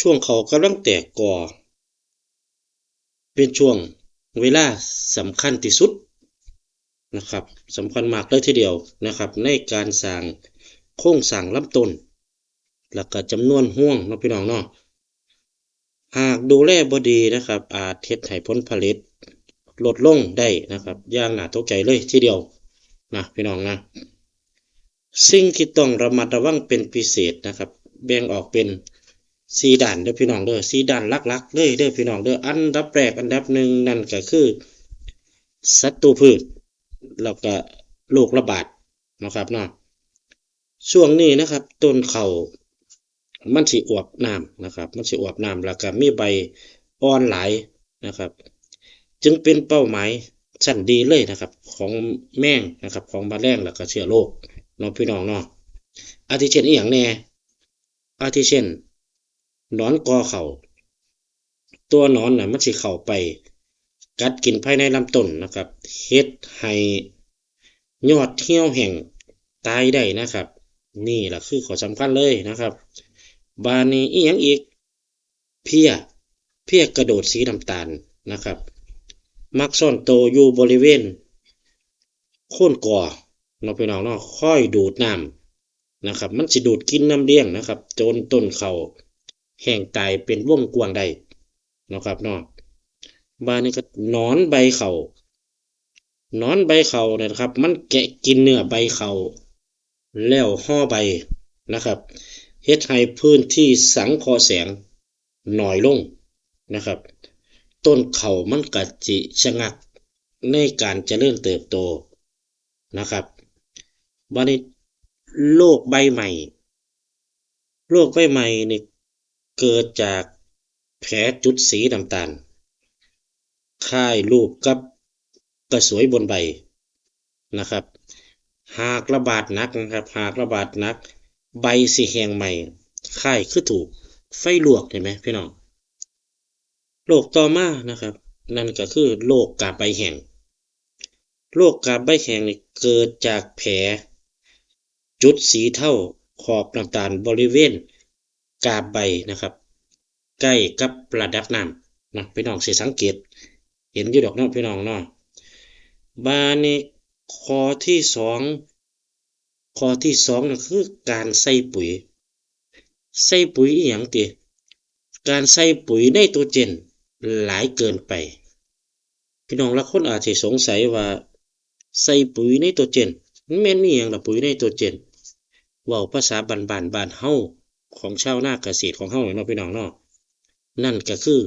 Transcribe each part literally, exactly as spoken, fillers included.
ช่วงเขากำลังแตกกอ เป็นช่วงเวลาสำคัญที่สุดนะครับ สำคัญมากเลยทีเดียวนะครับ ในการสร้างโครงสร้างลำต้น แล้วก็จำนวนฮวงเนาะพี่น้องเนาะ หากดูแลบ่ดีนะครับ อาจเฮ็ดให้ผลผลิตลดลงได้นะครับ อย่างน่าตกใจเลยทีเดียวนะพี่น้องนะ สิ่งที่ต้องระมัดระวังเป็นพิเศษนะครับ แบ่งออกเป็นสี่ด้านเด้อพี่น้องเด้อ สี่ด้านหลักๆเลยเด้อพี่น้องเด้อ อันดับแรกอันดับหนึ่งนั่นก็คือศัตรูพืช แล้วก็โรคระบาดนะครับเนาะ ช่วงนี้นะครับ ต้นข้าวมันสิอวบน้ำนะครับ มันสิอวบน้ำ แล้วก็มีใบอ่อนหลายนะครับ จึงเป็นเป้าหมายชั้นดีเลยนะครับ ของแมงนะครับ ของแมลง แล้วก็เชื้อโรคเนาะพี่น้องเนาะ อาทิเช่นอีหยังแน่ อาทิเช่น หนอนกอข้าว ตัวหนอนน่ะมันสิเข้าไปกัดกินภายในลำต้นนะครับ เฮ็ดให้ยอดเหี่ยวแห้งตายได้นะครับ นี่ล่ะคือข้อสำคัญเลยนะครับ บาดนี้อีหยังอีก เพี้ย เพี้ยกระโดดสีน้ำตาลนะครับ มักซ่อนตัวอยู่บริเวณโคนกอเนาะพี่น้องเนาะ คอยดูดน้ำนะครับ มันสิดูดกินน้ำเลี้ยงนะครับ จนต้นข้าวแห้งตายเป็นวงกว้างได้นะครับเนาะ บาดนี้ก็หนอนใบข้าว หนอนใบข้าวเนี่ยนะครับ มันแกะกินเนื้อใบข้าว แล้วห่อใบนะครับ เฮ็ดให้พื้นที่สังเคราะห์แสงน้อยลงนะครับ ต้นข้าวมันก็สิชะงักในการเจริญเติบโตนะครับ บาดนี้โรคใบไหม้ โรคใบไหม้นี่เกิดจากแผลจุดสีน้ำตาล คล้ายรูปกับกระสวยบนใบนะครับ หากระบาดหนักนะครับ หากระบาดหนัก ใบสิแห้งไหม้ คล้ายคือถูกไฟลวก เห็นไหมพี่น้อง โรคต่อมานะครับ นั่นก็คือโรคกาบใบแห้ง โรคกาบใบแห้งนี่เกิดจากแผลจุดสีเทาขอบน้ำตาลบริเวณกาบใบนะครับ ใกล้กับระดับน้ำนะ พี่น้องสิสังเกตเห็นอยู่ดอกเนาะพี่น้องเนาะ บาดนี้ข้อที่สอง ข้อที่สองนั่นคือการใส่ปุ๋ย ใส่ปุ๋ยอีหยังติ การใส่ปุ๋ยไนโตรเจนหลายเกินไป พี่น้องลางคนอาจสิสงสัยว่า ใส่ปุ๋ยไนโตรเจน มันแม่นอีหยังล่ะปุ๋ยไนโตรเจน เว้าภาษาบ้านๆ บ้านเฮา ของชาวนาเกษตรของเฮาเนาะพี่น้องเนาะ นั่นก็คือ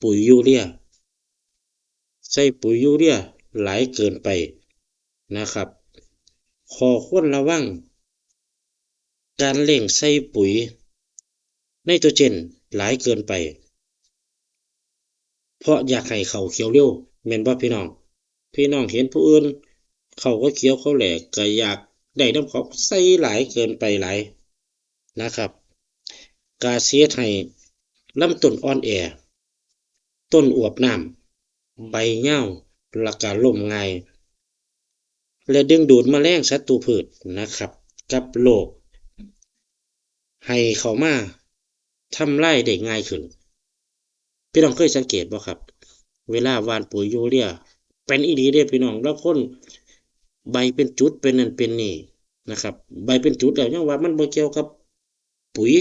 ปุ๋ยยูเรีย ใส่ปุ๋ยยูเรียหลายเกินไปนะครับ ข้อควรระวัง การเร่งใส่ปุ๋ยไนโตรเจนหลายเกินไป เพราะอยากให้ข้าวเขียวเร็ว แม่นบ่พี่น้อง พี่น้องเห็นผู้อื่นข้าวก็เขียวข้าวแหลกก็อยากได้นำเขา ใส่หลายเกินไปหลายนะครับ ก็สิเฮ็ดให้ลำต้นอ่อนแอ ต้นอวบน้ำ ใบยาว แล้วก็ล้มง่าย และดึงดูดแมลงศัตรูพืชนะครับ กับโรค ให้เข้ามาทำลายได้ง่ายขึ้น พี่น้องเคยสังเกตบ่ครับ เวลาหว่านปุ๋ยยูเรีย เป็นอีหลีเด้พี่น้อง ลางคนใบเป็นจุดเป็นนั่นเป็นนี่นะครับ ใบเป็นจุดแล้วยังว่ามันบ่เกี่ยวกับปุ๋ย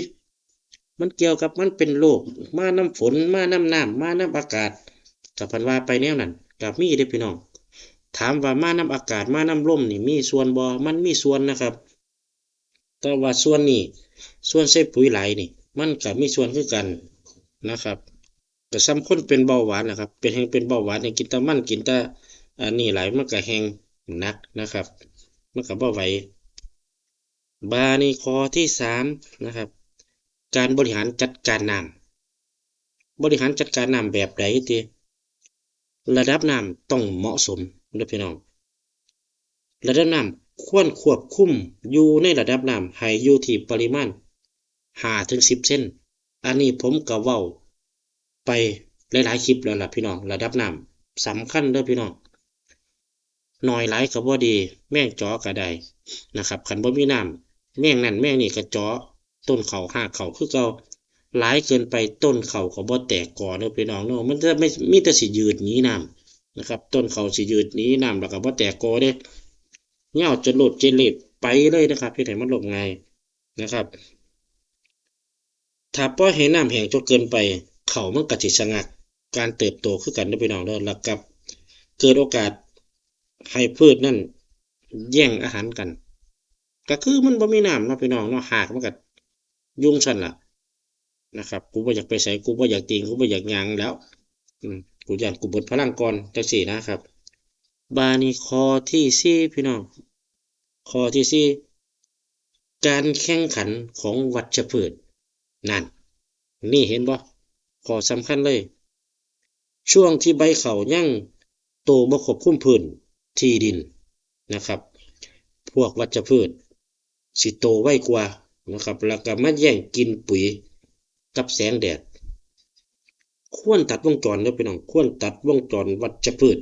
มันเกี่ยวกับมันเป็นโรค มานำฝน มานำน้ำ มานำอากาศ ก็เพิ่นว่าไปแนวนั้น ก็มีเด้พี่น้อง ถามว่ามานำอากาศ มานำลมนี่มีส่วนบ่ มันมีส่วนนะครับ แต่ว่าส่วนนี้ ส่วนใส่ปุ๋ยหลายนี่ มันก็มีส่วนคือกันนะครับ ก็ส่ำคนเป็นเบาหวานนะครับ เป็นแฮ่งเป็นเบาหวานนี่กินแต่มัน กินแต่อันนี้หลาย มันก็แฮ่งหนักนะครับ มันก็บ่ไหว บาดนี้ข้อที่สามนะครับ การบริหารจัดการน้ำ บริหารจัดการน้ำแบบใดติ ระดับน้ำต้องเหมาะสมเด้อพี่น้อง ระดับน้ำควรควบคุมอยู่ในระดับน้ำให้อยู่ที่ปริมาณห้าถึงสิบเซน อันนี้ผมก็เว้าไปหลายๆคลิปแล้วล่ะพี่น้อง ระดับน้ำสำคัญเด้อพี่น้อง น้อยหลายก็บ่ดี แมงเจาะก็ได้นะครับ คันบ่มีน้ำ แมงนั่นแมงนี่ก็เจาะต้นข้าว ฮากข้าวคือเก่า หลายเกินไปต้นข้าวก็บ่แตกกอเด้อพี่น้องเนาะ มันจะไม่ มีแต่สิยืดหนีน้ำนะครับ ต้นข้าวสิยืดหนีน้ำแล้วก็บ่แตกกอเด้ ยาวจะโลดเจเลดไปเลยนะครับ เฮ็ดให้มันล้มง่ายนะครับ ถ้าปล่อยให้น้ำแห้งจนเกินไป ข้าวมันก็สิชะงักการเติบโตคือกันเด้อพี่น้องเด้อ แล้วก็เกิดโอกาสให้พืชนั่นแย่งอาหารกัน ก็คือมันบ่มีน้ำเนาะพี่น้องเนาะ รากมันก็อยู่จั่งซั้นล่ะนะครับ กูบ่อยากไปไส กูบ่อยากติง กูบ่อยากหยังแล้ว อืม กูย้านกูเบิดพลังก่อน จั่งซี้นะครับ บาดนี้ข้อที่สี่พี่น้อง ข้อที่สี่ การแข่งขันของวัชพืช นั่น นี่เห็นบ่ ข้อสำคัญเลย ช่วงที่ใบข้าวยังโตบ่ครบคลุมพื้นที่ดินนะครับ พวกวัชพืชสิโตไวกว่านะครับ แล้วก็มาแย่งกินปุ๋ยกับแสงแดด ควรตัดวงจรเด้อพี่น้อง ควรตัดวงจรวัชพืช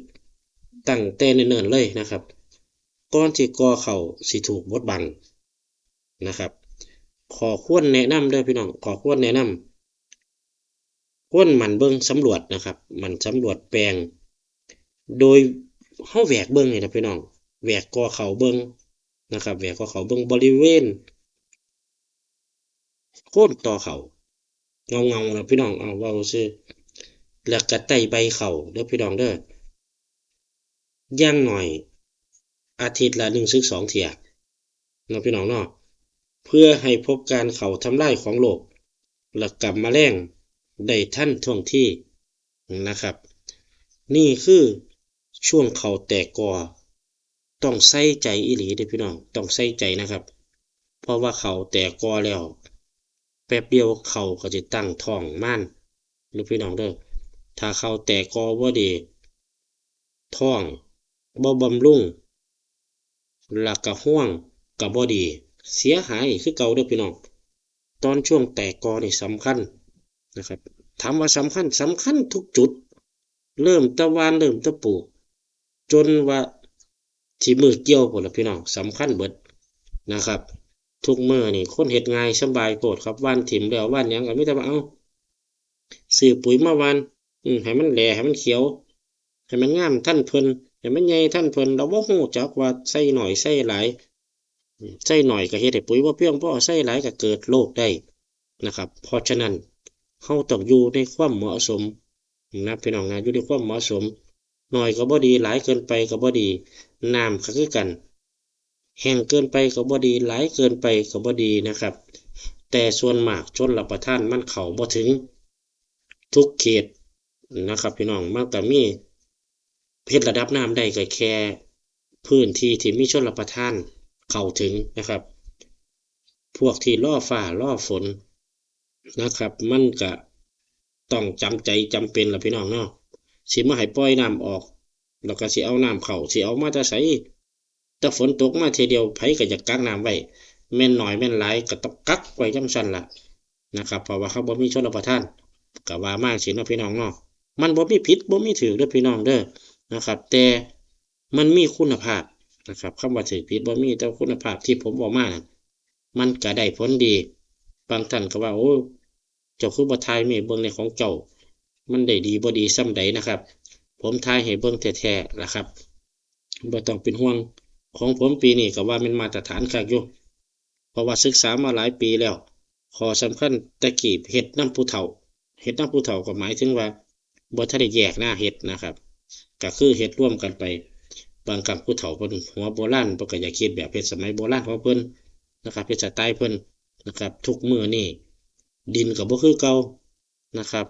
ตั้งแต่เนิ่นๆเลยนะครับ ก่อนที่กอข้าวสิถูกบดบังนะครับ ข้อควรแนะนำเด้อพี่น้อง ข้อควรแนะนำ ควรหมั่นเบิ่งสำรวจนะครับ หมั่นสำรวจแปลง โดยเฮาแหวกเบิ่งนี่นะพี่น้อง แหวกกอข้าวเบิ่งนะครับ แหวกกอข้าวเบิ่งบริเวณโคนตอข้าว เงาๆนะพี่น้อง เอาเว้าซื่อ แล้วก็ใต้ใบข้าวเด้อพี่น้องเด้อ อย่างน้อยอาทิตย์ละหนึ่งถึงสองเทื่อเนาะพี่น้องเนาะ เพื่อให้พบการเข้าทำลายของโรค และกับแมลงได้ทันท่วงทีนะครับ นี่คือช่วงข้าวแตกกอ ต้องใส่ใจอีหลีเด้อพี่น้อง ต้องใส่ใจนะครับ เพราะว่าข้าวแตกกอแล้ว แป๊บเดียวข้าวก็สิตั้งท้องมานเด้อพี่น้องเด้อ ถ้าข้าวแตกกอบ่ดี ท้องบ่บำรุง แล้วก็ฮวงก็บ่ดี เสียหายคือเก่าเด้อพี่น้อง ตอนช่วงแตกกอนี่สำคัญนะครับ ถามว่าสำคัญ สำคัญทุกจุด เริ่มแต่หว่าน เริ่มแต่ปลูก จนว่าสิมื้อเกี่ยวพู้นล่ะพี่น้อง สำคัญเบิดนะครับ ทุกมื้อนี่คนเฮ็ดง่ายสบายโพดครับ หว่านถิ่มแล้วหว่านหยังก็มีแต่ว่า เอ้า ซื้อปุ๋ยมาหว่าน อืม ให้มันแหล่ ให้มันเขียว ให้มันงามทันเพิ่น ให้มันใหญ่ทันเพิ่น เราบ่ฮู้จักว่าใส่น้อยใส่หลาย อืม ใส่น้อยก็เฮ็ดให้ปุ๋ยบ่เพียงพอ ใส่หลายก็เกิดโรคได้นะครับ เพราะฉะนั้น เราต้องอยู่ในความเหมาะสมนะพี่น้องนะ อยู่ในความเหมาะสม น้อยก็บ่ดี หลายเกินไปก็บ่ดี น้ำก็คือกัน แห้งเกินไปก็บ่ดี หลายเกินไปก็บ่ดีนะครับ แต่ส่วนมากชลประทานมันเข้าบ่ถึงทุกเขตนะครับพี่น้อง มันก็มี เฮ็ดระดับน้ำได้ก็แค่พื้นที่ที่มีชลประทานเข้าถึงนะครับ พวกที่รอฟ้ารอฝนนะครับ มันก็ต้องจำใจจำเป็นล่ะพี่น้องเนาะ สิมาให้ปล่อยน้ำออก แล้วก็สิเอาน้ำเข้า สิเอามาแต่ไส แต่ฝนตกมาเทื่อเดียว ไผก็อยากกักน้ำไว้ แม่นน้อยแม่นหลายก็ต้องกักไว้จั่งซั้นล่ะนะครับ เพราะว่าเราบ่มีชลประทาน ก็ว่ามาจั่งซี้เนาะพี่น้องเนาะ มันบ่มีผิดบ่มีถูกเด้อพี่น้องเด้อนะครับ แต่มันมีคุณภาพนะครับ คำว่าถูกผิดบ่มี แต่คุณภาพที่ผมเว้ามานั่น มันก็ได้ผลดี บางท่านก็ว่า โอ้ เจ้าคือบ่ถ่ายมาให้เบิ่งในของเจ้า มันได้ดีบ่ดีส่ำใดนะครับ ผมถ่ายให้เบิ่งแท้ๆล่ะครับ บ่ต้องเป็นห่วง ของผมปีนี้ก็ว่าแม่นมาตรฐานคักอยู่ เพราะว่าศึกษามาหลายปีแล้ว ข้อสำคัญแต่กี้เฮ็ดนำผู้เฒ่า เฮ็ดนำผู้เฒ่าก็หมายถึงว่าบ่ทันได้แยกหน้าเฮ็ดนะครับ ก็คือเฮ็ดรวมกันไป บางครั้งผู้เฒ่าเพิ่นหัวโบราณ เพิ่นก็อยากเฮ็ดแบบเฮ็ดสมัยโบราณของเพิ่นนะครับ เฮ็ดสไตล์เพิ่นนะครับ ทุกมื้อนี้ดินก็บ่คือเก่านะครับ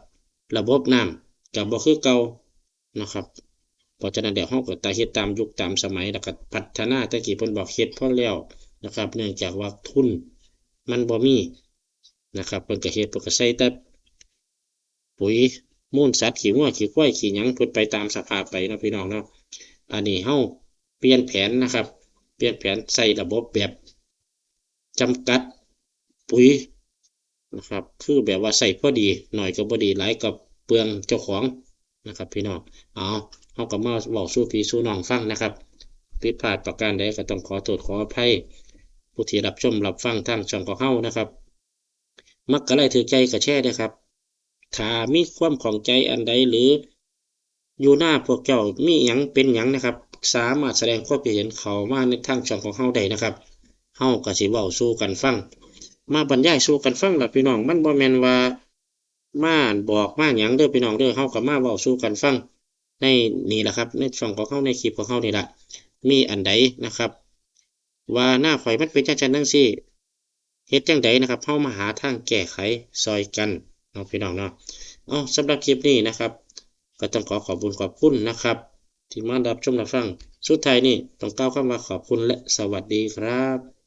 ระบบน้ำก็บ่คือเก่านะครับ เพราะฉะนั้นแล้วเราก็ต้องเฮ็ดตามยุคตามสมัย แล้วก็พัฒนา แต่กี้เพิ่นบอกเฮ็ดพอแล้วนะครับ เนื่องจากว่าทุนมันบ่มีนะครับ เพิ่นก็เฮ็ด เพิ่นก็ใส่แต่ ปุ๋ยมูลสัตว์ ขี้งัว ขี้ควาย ขี้หยัง เพิ่นไปตามสภาพไปเนาะพี่น้องเนาะ อันนี้เราเปลี่ยนแผนนะครับ เปลี่ยนแผนใส่ระบบแบบจำกัดปุ๋ยนะครับ คือแบบว่าใส่พอดี น้อยก็บ่ดี หลายก็เปลืองเจ้าของนะครับพี่น้อง เอา เราก็มาเว้าสู่พี่สู่น้องฟังนะครับ ผิดพลาดประการใดก็ต้องขอโทษขออภัย ผู้ที่รับชมรับฟังทางช่องของเรานะครับ มักกะไลค์ถืกใจกะแชร์เด้อครับ ถ้ามีความข้องใจอันใดหรือ อยู่นาพวกเจ้ามีหยังเป็นหยังนะครับ สามารถแสดงความคิดเห็นเข้ามาในทางช่องของเฮาได้นะครับ เฮากะสิเว้าสู่กันฟัง มาบรรยายสู่กันฟังล่ะพี่น้อง มันบ่แม่นว่ามาบอกมาหยังเด้อพี่น้องเด้อ เฮากะมาเว้าสู่กันฟังในนี่ล่ะครับ ในช่องของเฮา ในคลิปของเฮานี่ล่ะ มีอันใดนะครับ ว่านาข่อยมันเป็นจั่งซั้นจั่งซี้ เฮ็ดจั่งใดนะครับ เฮามาหาทางแก้ไขซ่อยกันเนาะพี่น้องเนาะ เอ้า สำหรับคลิปนี้นะครับ ก็ต้องขอขอบบุญขอบคุณนะครับ ที่มารับชมรับฟัง สุดท้ายนี้ต้องกล่าวคำว่าขอบคุณและสวัสดีครับ